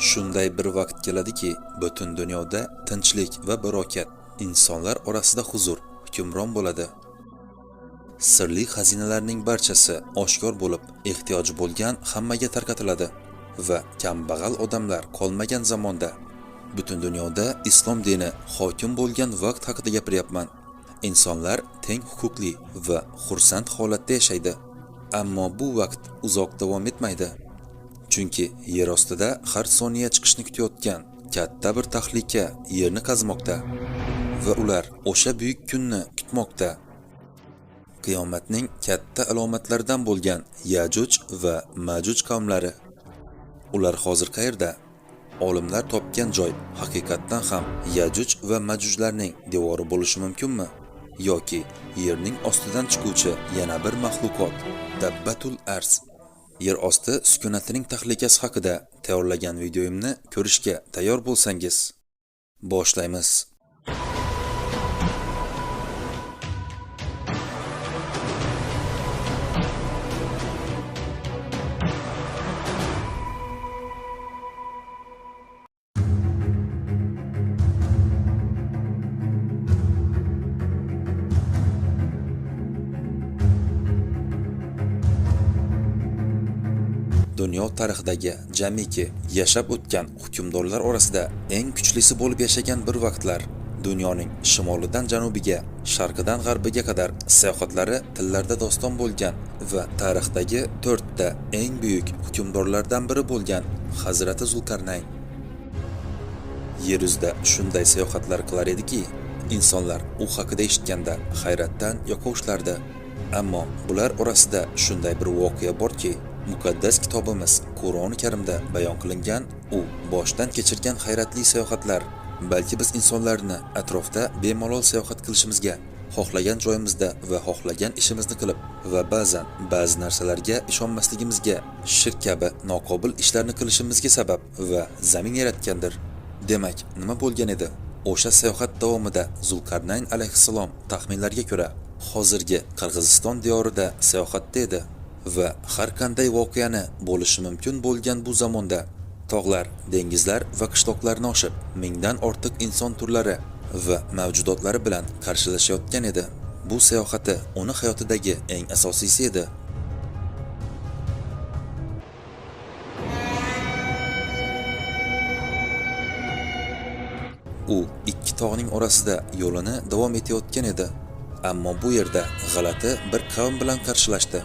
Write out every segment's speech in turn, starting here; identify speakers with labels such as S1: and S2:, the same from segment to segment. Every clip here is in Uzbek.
S1: Shunday bir vaqt keladiki, butun dunyoda tinchlik va barokat, insonlar orasida huzur hukmron bo'ladi. Sirli xazinalarning barchasi oshkor bo'lib, ehtiyoji bo'lgan hammaga tarqatiladi va kambag'al odamlar qolmagan zamonda butun dunyoda islom dini hokim bo'lgan vaqt haqida gapiryapman. Insonlar teng huquqli va xursand holatda yashaydi. Ammo bu vaqt uzoq davom etmaydi. Chunki yer ostida har soniya chiqishni kutayotgan katta bir tahlika yerni qazimoqda va ular o'sha buyuk kunni kutmoqda. Qiyomatning katta alomatlaridan bo'lgan Yajuj va Majuj qavmlari. Ular hozir qayerda? Olimlar topgan joy haqiqatdan ham Yajuj va Majujlarning devori bo'lishi mumkinmi? Yoki yerning ostidan chiquvchi yana bir maxluqot Dabbatul Arz. Yer osti sukunatining tahlikasi haqida tayyorlagan videoimni ko'rishga tayyor bo'lsangiz, boshlaymiz. Dunyo tarixidagi jamiki yashab o'tgan hukmdorlar orasida eng kuchlisi bo'lib yashagan bir vaqtlar dunyoning shimolidan janubiga, sharqidan g'arbiga qadar sayohatlari tillarda doston bo'lgan va tarixdagi to'rtta eng buyuk hukmdorlardan biri bo'lgan Hazrati Zulkarnayn. Yer yuzida shunday sayohatlar qilar ediki, insonlar u haqida eshitganda hayratdan yoqa ushlardi. Ammo bular orasida shunday bir voqea borki, muqaddas kitobimiz Qur'oni Karimda bayon qilingan u boshdan kechirgan hayratli sayohatlar balki biz insonlarni atrofda bemalol sayohat qilishimizga, xohlagan joyimizda va xohlagan ishimizni qilib va ba'zan ba'zi narsalarga ishonmasligimizga, shirk kabi noqobil ishlarni qilishimizga sabab va zamin yaratgandir. Demak, nima bo'lgan edi? O'sha sayohat davomida Zulkarnayn alayhissalom taxminlarga ko'ra hozirgi Qirg'iziston diyorida sayohatda edi va har qanday voqeani bo'lishi mumkin bo'lgan bu zamonda tog'lar, dengizlar va qishloqlarni oshib, mingdan ortiq inson turlari va mavjudotlari bilan qarshilashayotgan edi. Bu sayohati uni hayotidagi eng asosiysi edi. U ikki tog'ning orasida yo'lini davom etayotgan edi. Ammo bu yerda g'alati bir qavm bilan qarshilashdi.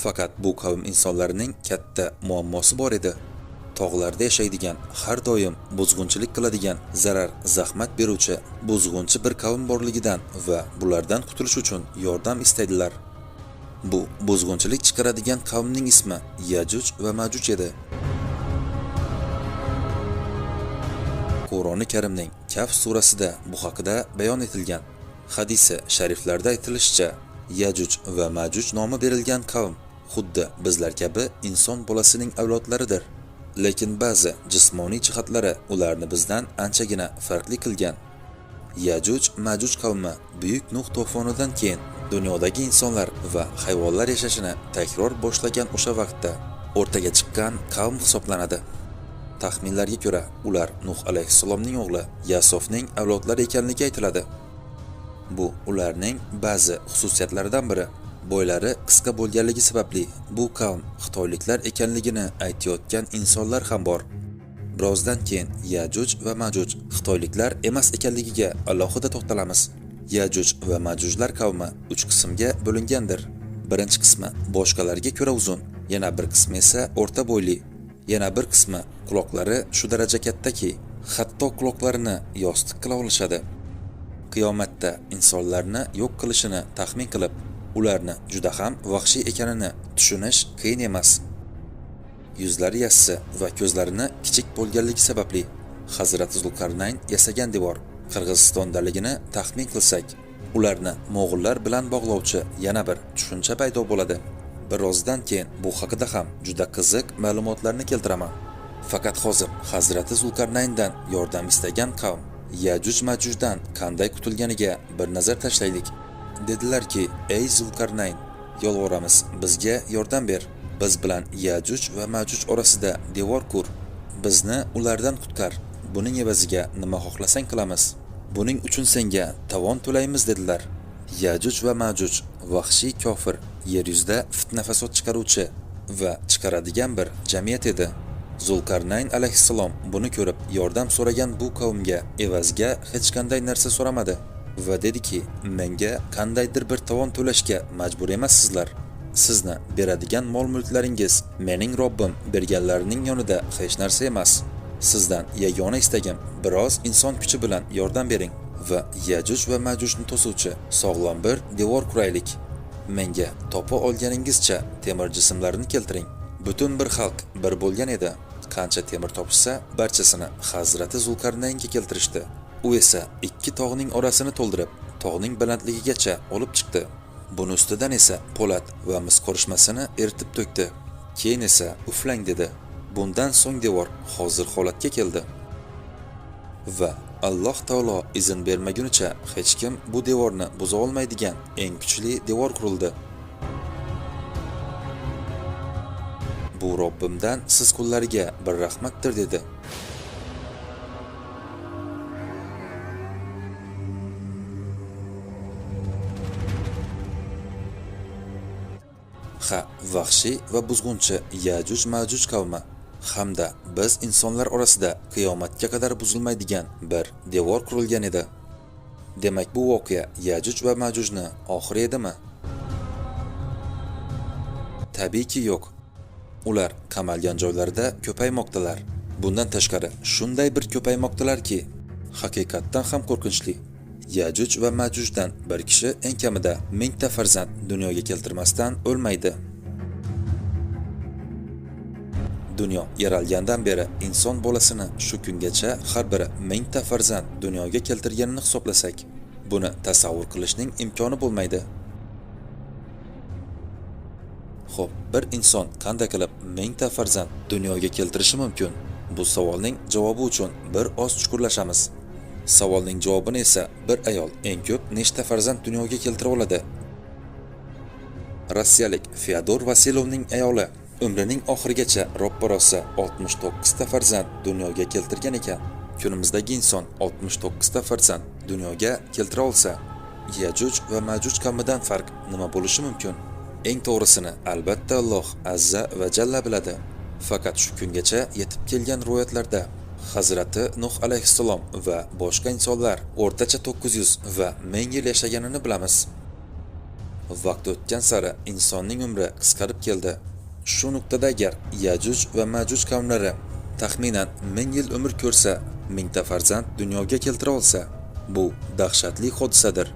S1: Faqat bu qavm insonlarining katta muammosi bor edi. Tog'larda yashaydigan, har doim buzg'unchilik qiladigan, zarar, zahmat beruvchi buzg'unchi bir qavm borligidan va bulardan qutulish uchun yordam istaydilar. Bu buzg'unchilik chiqaradigan qavmning ismi Yajuj va Majuj edi. Qur'oni Karimning Kaf surasida bu haqida bayon etilgan. Hadisi shariflarda aytilishicha, Yajuj va Majuj nomi berilgan qavm xuddi bizlar kabi inson bolasining avlodlaridir. Lekin ba'zi jismoniy jihatlari ularni bizdan anchagina farqli qilgan. Yajuj Majuj qavmi buyuk Nuh to'fonidan keyin dunyodagi insonlar va hayvonlar yashashini takror boshlagan o'sha vaqtda o'rtaga chiqqan qavm hisoblanadi. Taxminlarga ko'ra, ular Nuh alayhissalomning o'g'li Yasofning avlodlari ekanligi aytiladi. Bu ularning ba'zi xususiyatlaridan biri. Bo'ylari qisqa bo'lganligi sababli bu qavm xitoyliklar ekanligini aytayotgan insonlar ham bor. Birozdan keyin Yajuj va Majuj xitoyliklar emas ekanligiga alohida to'xtalamiz. Yajuj va Majujlar qavmi 3 qismga bo'lingandir. Birinchi qismi boshqalarga ko'ra uzun, yana bir qismi esa o'rta bo'yli, yana bir qismi quloqlari shu daraja kattaki, hatto quloqlarini yostiq qila olishadi. Qiyomatda insonlarni yo'q qilishini taxmin qilib, ularni juda ham vahshiy ekanini tushunish qiyin emas. Yuzlari yassi va ko'zlarini kichik bo'lganligi sababli Hazrati Zulkarnayn yasagan devor Qirg'izistondaligini taxmin qilsak, ularni mo'g'ullar bilan bog'lovchi yana bir tushuncha paydo bo'ladi. Birozdan keyin bu haqida ham juda qiziq ma'lumotlarni keltiraman. Faqat hozir Hazrati Zulkarnayndan yordam istagan qavm Yajuj Majujdan qanday qutulganiga bir nazar tashlaylik. Dedilarki, ey Zulkarnayn, yolvoramiz, bizga yordam ber. Biz bilan Yajuj va Majuj orasida devor qur. Bizni ulardan qutqar. Buning evaziga nima xohlasang qilamiz. Buning uchun senga tovon to'laymiz dedilar. Yajuj va Majuj vahshiy kofir, yer yuzida fitna fasod chiqaruvchi va chiqaradigan bir jamiyat edi. Zulkarnayn alayhissalom buni ko'rib yordam so'ragan bu qavmga evaziga hech qanday narsa so'ramadi va dediki, menga qandaydir bir tovon to'lashga majbur emassizlar. Sizni beradigan mol-mulklaringiz mening Robbim berganlarining yonida hech narsa emas. Sizdan yagona istagim biroz inson kuchi bilan yordam bering va Yajuj va Majujni to'suvchi sog'lom bir devor quraylik. Menga topa olganingizcha temir jismlarini keltiring. Butun bir xalq bir bo'lgan edi. Qancha temir topishsa, barchasini Hazrati Zulkarnaynga keltirishdi. U esa ikki tog'ning orasini to'ldirib, tog'ning balandligigacha olib chiqdi. Buni ustidan esa po'lat va mis qorishmasini eritib to'kdi. Keyin esa uflang dedi. Bundan so'ng devor hozir holatga keldi. Va Alloh taolo izn bermagunicha hech kim bu devorni buza olmaydigan eng kuchli devor qurildi. Bu Robbimdan siz qullariga bir rahmatdir dedi. Ha, vahshiy va buzg'unchi Yajuj Majuj qavmi hamda biz insonlar orasida qiyomatga qadar buzilmaydigan bir devor qurilgan edi. Demak, bu voqea Yajuj va Majujni oxiri edimi? Tabiiyki yo'q. Ular qamalgan joylarida ko'paymoqdalar. Bundan tashqari shunday bir ko'paymoqdalarki, haqiqatdan ham qo'rqinchli. Yajuj va Majujdan bir kishi eng kamida 1000 ta farzand dunyoga keltirmasdan o'lmaydi. Dunyo yaralgandan beri inson bolasini shu kungacha har biri 1000 ta farzand dunyoga keltirganini hisoblasak, buni tasavvur qilishning imkoni bo'lmaydi. Xo'p, bir inson qanday qilib 1000 ta farzand dunyoga keltirishi mumkin? Bu savolning javobi uchun bir oz chuqurlashamiz. Savolning javobini esa bir ayol eng ko'p nechta farzand dunyoga keltira oladi? Rossiyalik Fyodor Vasilovning ayoli umrining oxirigacha roppa-rosa 69 ta farzand dunyoga keltirgan ekan. Kunimizdagi inson 69 ta farzand dunyoga keltira olsa, Yajuj va Majuj qavmidan farq nima bo'lishi mumkin? Eng to'g'risini albatta Alloh azza va jalla biladi. Faqat shu kungacha yetib kelgan rivoyatlarda Hazrati Nuh alayhissalom va boshqa insonlar o'rtacha 900 va 1000 yil yashaganini bilamiz. Vaqt o'tgan sari insonning umri qisqarib keldi. Shu nuqtada agar Yajuj va Majuj qavmlari taxminan 1000 yil umr ko'rsa, 1000 ta farzand dunyoga keltira olsa, bu dahshatli hodisadir.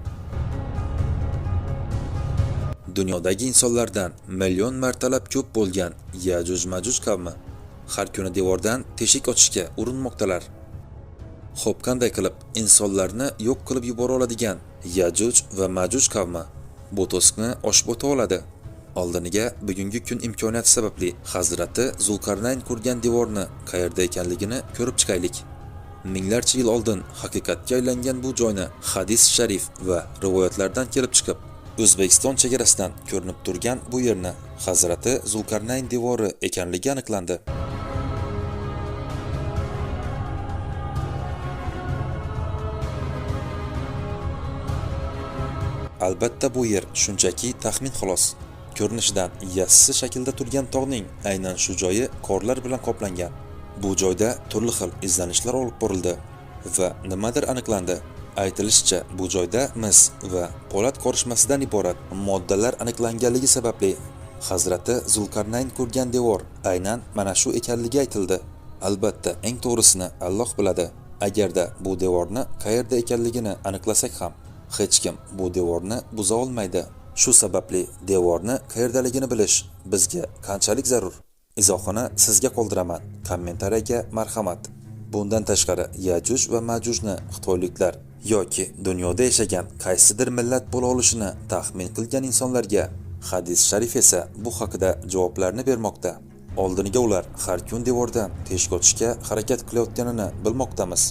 S1: Dunyodagi insonlardan million martalab ko'p bo'lgan Yajuj Majuj qavmi har kuni devordan teshik ochishga urinmoqdalar. Xo'p, qanday qilib insonlarni yo'q qilib yubora oladigan Yajuj va Majuj qavmi bu to'siqni oshib o'ta oladi? Oldiniga bugungi kun imkoniyati sababli Hazrati Zulkarnayn qurgan devorni qayerda ekanligini ko'rib chiqaylik. Minglarcha yil oldin haqiqatga aylangan bu joyni hadis sharif va rivoyatlardan kelib chiqib, O'zbekiston chegarasidan ko'rinib turgan bu yerni Hazrati Zulkarnayn devori ekanligi aniqlandi. Albatta bu yer shunchaki taxmin xolos. Ko'rinishidan yassi shaklda turgan tog'ning aynan shu joyi qorlar bilan qoplangan. Bu joyda turli xil izlanishlar olib borildi va nimadir aniqlandi. Aytilishicha, bu joyda mis va po'lat qorishmasidan iborat moddalar aniqlanganligi sababli Hazrati Zulkarnayn qurgan devor aynan mana shu ekanligi aytildi. Albatta, eng to'g'risini Alloh biladi. Agarda bu devorni qayerda ekanligini aniqlasak ham, hech kim bu devorni buza olmaydi. Shu sababli devorni qayerdaligini bilish bizga qanchalik zarur? Izohini sizga qoldiraman. Kommentariyaga marhamat. Bundan tashqari Yajuj va Majujni xitoyliklar yoki dunyoda yashagan qaysidir millat bo'la olishini taxmin qilgan insonlarga hadis sharif esa bu haqida javoblarni bermoqda. Oldiniga ular har kun devordan teshik ochishga harakat qilayotganini bilmoqdamiz.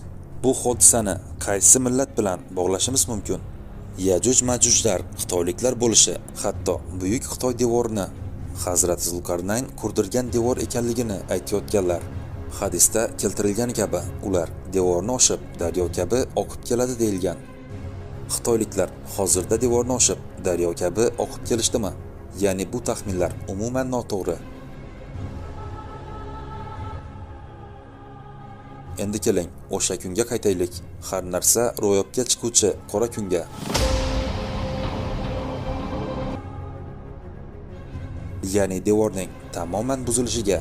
S1: Bu hodisani qaysi millat bilan bog'lashimiz mumkin? Yajuj Majujlar xitoyliklar bo'lishi, hatto Buyuk Xitoy devorini Hazrat Zulqarnayn qurdirgan devor ekanligini aytayotganlar. Hadisda keltirilgani kabi ular devorni oshib daryo kabi oqib keladi deyilgan. Xitoyliklar hozirda devorni oshib daryo kabi oqib kelishdimi? Ya'ni bu taxminlar umuman noto'g'ri. Endi keling, o'sha kunga qaytaylik. Har narsa ro'yobga chiquvchi qora kunga. Ya'ni devorning tamoman buzilishiga.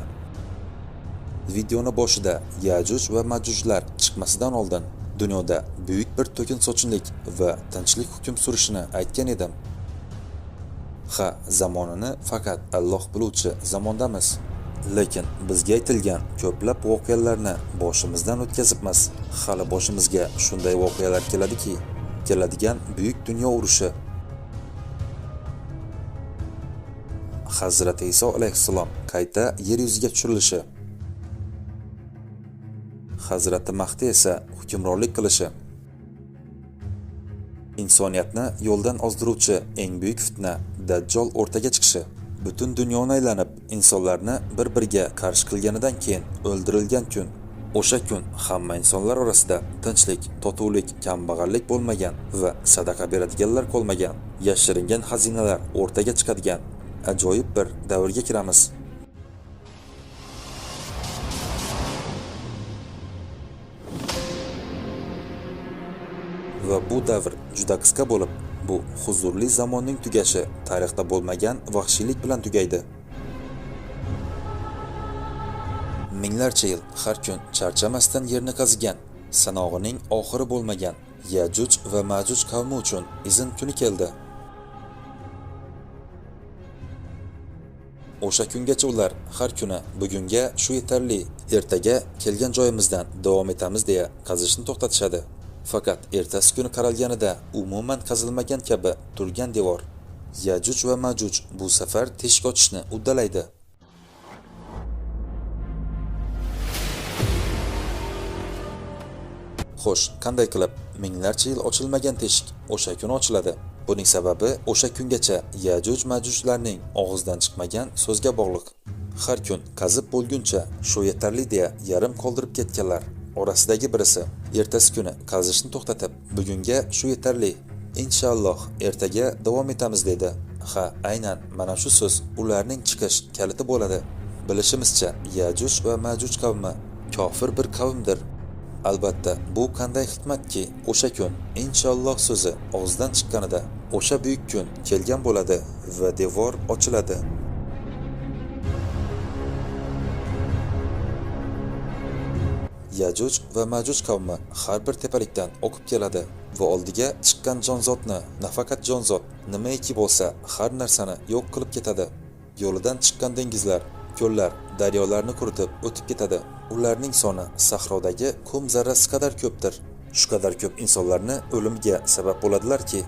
S1: Videoni boshida Yajuj va Majujlar chiqmasidan oldin dunyoda buyuk bir to'kin-sochinlik va tinchlik hukm surishini aytgan edim. Ha, zamonini faqat Alloh biluvchi zamondamiz. Lekin bizga aytilgan ko'plab voqealarni boshimizdan o'tkazibmiz. Hali boshimizga shunday voqealar keladiki, keladigan buyuk dunyo urushi. Hazrati Iso alayhissalom qayta yer yuziga tushirilishi. Hazrati Mahdi esa hukmronlik qilishi. Insoniyatni yo'ldan ozdiruvchi eng buyuk fitna Dajjol o'rtaga chiqishi. Butun dunyoni aylanib, insonlarni bir-biriga qarshi qilganidan keyin o'ldirilgan kun. O'sha kun hamma insonlar orasida tinchlik, totuvlik, kambag'allik bo'lmagan va sadaqa beradiganlar qolmagan, yashiringan xazinalar o'rtaga chiqadigan ajoyib bir davrga kiramiz. Va bu davr juda qisqa bo'lib, bu huzurli zamonning tugashi tarixda bo'lmagan vahshiylik bilan tugaydi. Minglarcha yil har kun charchamasdan yerni qazigan, sanog'ining oxiri bo'lmagan Yajuj va Majuj qavmi uchun izn kuni keldi. O'sha kungacha ular har kuni bugunga shu yetarli, ertaga kelgan joyimizdan davom etamiz deya qazishni to'xtatishadi. Faqat ertasi kuni qaralganida umuman qazilmagan kabi turgan devor. Yajuj va Majuj bu safar teshik ochishni uddalaydi. Xo'sh, qanday qilib minglarcha yil ochilmagan teshik o'sha kuni ochiladi? Buning sababi o'sha kungacha Yajuj Majujlarning og'zidan chiqmagan so'zga bog'liq. Har kun qazib bo'lguncha shu yetarli deya yarim qoldirib ketganlar orasidagi birisi ertasi kuni qazishni to'xtatib, bugunga shu yetarli, inshaalloh ertaga davom etamiz dedi. Ha, aynan mana shu so'z ularning chiqish kaliti bo'ladi. Bilishimizcha, Yajuj va Majuj qavmi kofir bir qavmdir. Albatta, bu qanday hikmatki, o'sha kun inshaalloh so'zi og'zidan chiqqanida o'sha buyuk kun kelgan bo'ladi va devor ochiladi. Yajuj va Majuj qavmi har bir tepalikdan oqib keladi va oldiga chiqqan jonzotni, nafaqat jonzot, nimaiki bo'lsa har narsani yo'q qilib ketadi. Yo'lidan chiqqan dengizlar, ko'llar, daryolarni quritib o'tib ketadi. Ularning soni sahrodagi qum zarrasi qadar ko'pdir. Shu qadar ko'p insonlarni o'limiga sabab bo'ladilarki,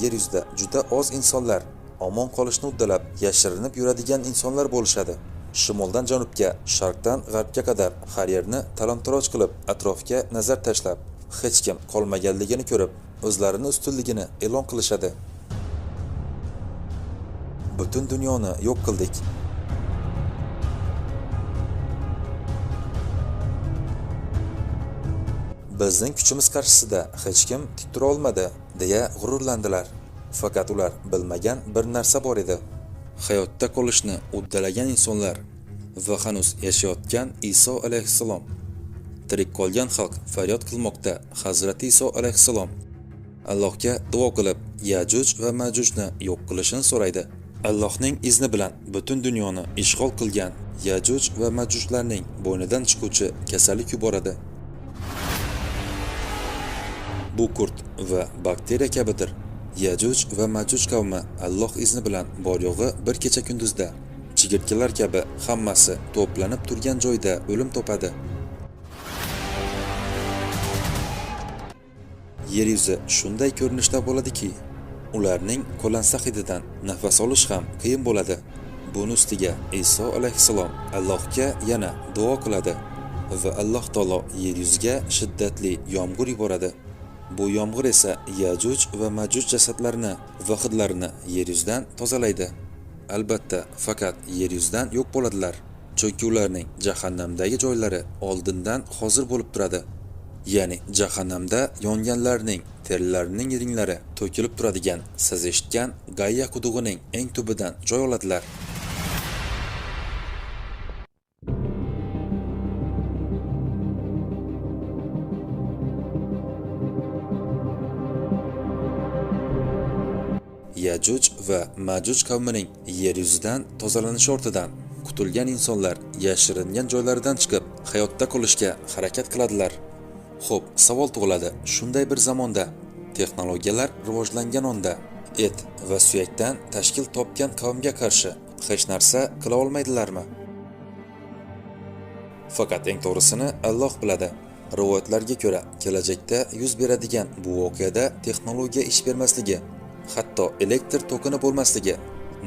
S1: yer yuzida juda oz insonlar omon qolishni uddalab yashirinib yuradigan insonlar bo'lishadi. Shimoldan janubga, sharqdan g'arbga qadar har yerni talon-taroj qilib, atrofga nazar tashlab, hech kim qolmaganligini ko'rib, o'zlarini ustunligini e'lon qilishadi. Butun dunyoni yo'q qildik. Bizning kuchimiz qarshisida hech kim tik tura olmadi, deya g'ururlandilar. Faqat ular bilmagan bir narsa bor edi. Hayotda qolishni uddalagan insonlar va hanuz yashayotgan Iso alayhissalom. Tirik qolgan xalq faryod qilmoqda Hazrati Iso alayhissalom Allohga duo qilib, Yajuj va Majujni yo'q qilishini so'raydi. Allohning izni bilan butun dunyoni ishg'ol qilgan Yajuj va Majujlarning bo'ynidan chiquvchi kasallik yuboradi. Bu qurt va bakteriya kabidir. Yajuj va Majuj qavmi Alloh izni bilan bor-yo'g'i bir kecha kunduzda chigirtkalar kabi hammasi to'planib turgan joyda o'lim topadi. Yer yuzi shunday ko'rinishda bo'ladiki, ularning qo'lansa hididan nafas olish ham qiyin bo'ladi. Buni ustiga Iso alayhissalom Allohga yana duo qiladi va Alloh taolo yer yuziga shiddatli yomg'ir yuboradi. Bu yomg'ir esa Yajuj va Majuj jasadlarini va hidlarini yer yuzidan tozalaydi. albatta faqat yer yuzidan yo'q bo'ladilar. Chunki ularning jahannamdagi joylari oldindan hozir bo'lib turadi. Ya'ni jahannamda yonganlarning terilarining iringlari to'kilib turadigan siz eshitgan Gayya qudug'ining eng tubidan joy oladilar. Yajuj va Majuj qavmining yer yuzidan tozalanishi ortidan qutulgan insonlar yashiringan joylaridan chiqib hayotda qolishga harakat qiladilar. Xo'p, savol tug'iladi. Shunday bir zamonda, texnologiyalar rivojlangan onda, et va suyakdan tashkil topgan qavmga qarshi hech narsa qila olmaydilarmi? Faqat eng to'g'risini Alloh biladi. Rivoyatlarga ko'ra, kelajakda yuz beradigan bu voqeada texnologiya ish bermasligi, hatto elektr tokini bo'lmasligi,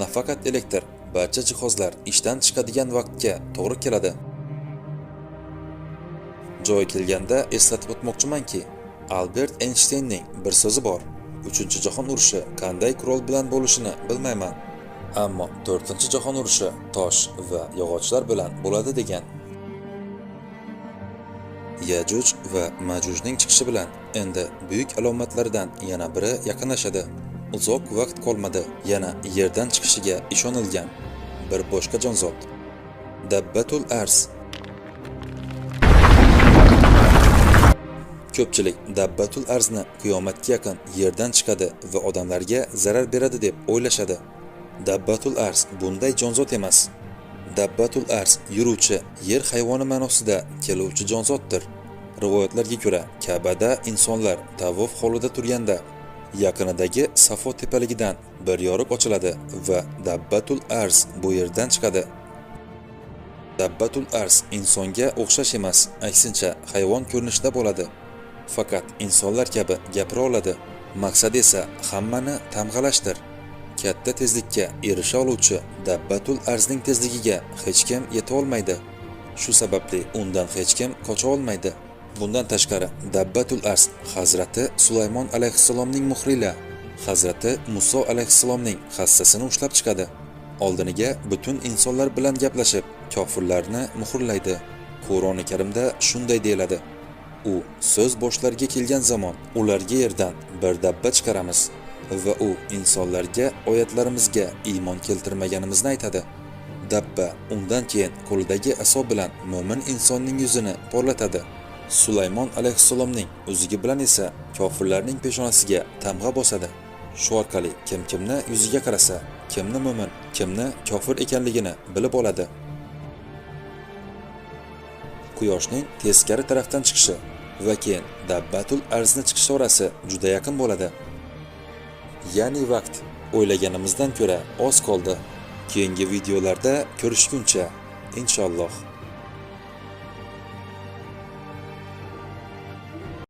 S1: nafaqat elektr, barcha jihozlar ishdan chiqadigan vaqtga to'g'ri keladi. Joyi kelganda eslatib o'tmoqchimanki, Albert Eynshteynning bir so'zi bor. 3-jahon urushi qanday qurol bilan bo'lishini bilmayman, ammo 4-jahon urushi tosh va yog'ochlar bilan bo'ladi degan. Yajuj va Majujning chiqishi bilan endi buyuk alomatlardan yana biri yaqinlashadi. Uzoq vaqt qolmadi, yana yerdan chiqishiga ishonilgan bir boshqa jonzot. Dabbatul Arz. Ko'pchilik Dabbatul Arzni qiyomatga yaqin yerdan chiqadi va odamlarga zarar beradi deb o'ylashadi. Dabbatul Arz bunday jonzot emas. Dabbatul Arz yuruvchi yer hayvoni ma'nosida keluvchi jonzotdir. Rivoyatlarga ko'ra, Ka'bada insonlar tavof holida turganda yaqinidagi Safo tepaligidan bir yoriq ochiladi va Dabbatul Arz bu yerdan chiqadi. Dabbatul Arz insonga o'xshash emas, aksincha hayvon ko'rinishida bo'ladi. Faqat insonlar kabi gapira oladi. Maqsadi esa hammani tamg'alashdir. Katta tezlikka erisha oluvchi Dabbatul Arzning tezligiga hech kim yeta olmaydi. Shu sababli undan hech kim qocha olmaydi. Bundan tashqari Dabbatul Arz Hazrati Sulaymon alayhissalomning muhri ila Hazrati Muso alayhissalomning hassasini ushlab chiqadi. Oldiniga butun insonlar bilan gaplashib, kofirlarni muhrlaydi. Qur'oni Karimda shunday deyiladi: U so'z boshlariga kelgan zamon ularga yerdan bir dabba chiqaramiz va u insonlarga oyatlarimizga iymon keltirmaganimizni aytadi. Dabba undan keyin qo'lidagi aso bilan mo'min insonning yuzini porlatadi. Sulaymon alayhissalomning uzugi bilan esa kofirlarning peshonasiga tamg'a bosadi. Shu orqali kim kimni yuziga qarasa, kimni mo'min, kimni kofir ekanligini bilib oladi. Quyoshning teskari tarafdan chiqishi va keyin Dabbatul Arzni chiqishi orasi juda yaqin bo'ladi. Ya'ni vaqt o'ylaganimizdan ko'ra oz qoldi. Keyingi videolarda ko'rishguncha, inshaalloh.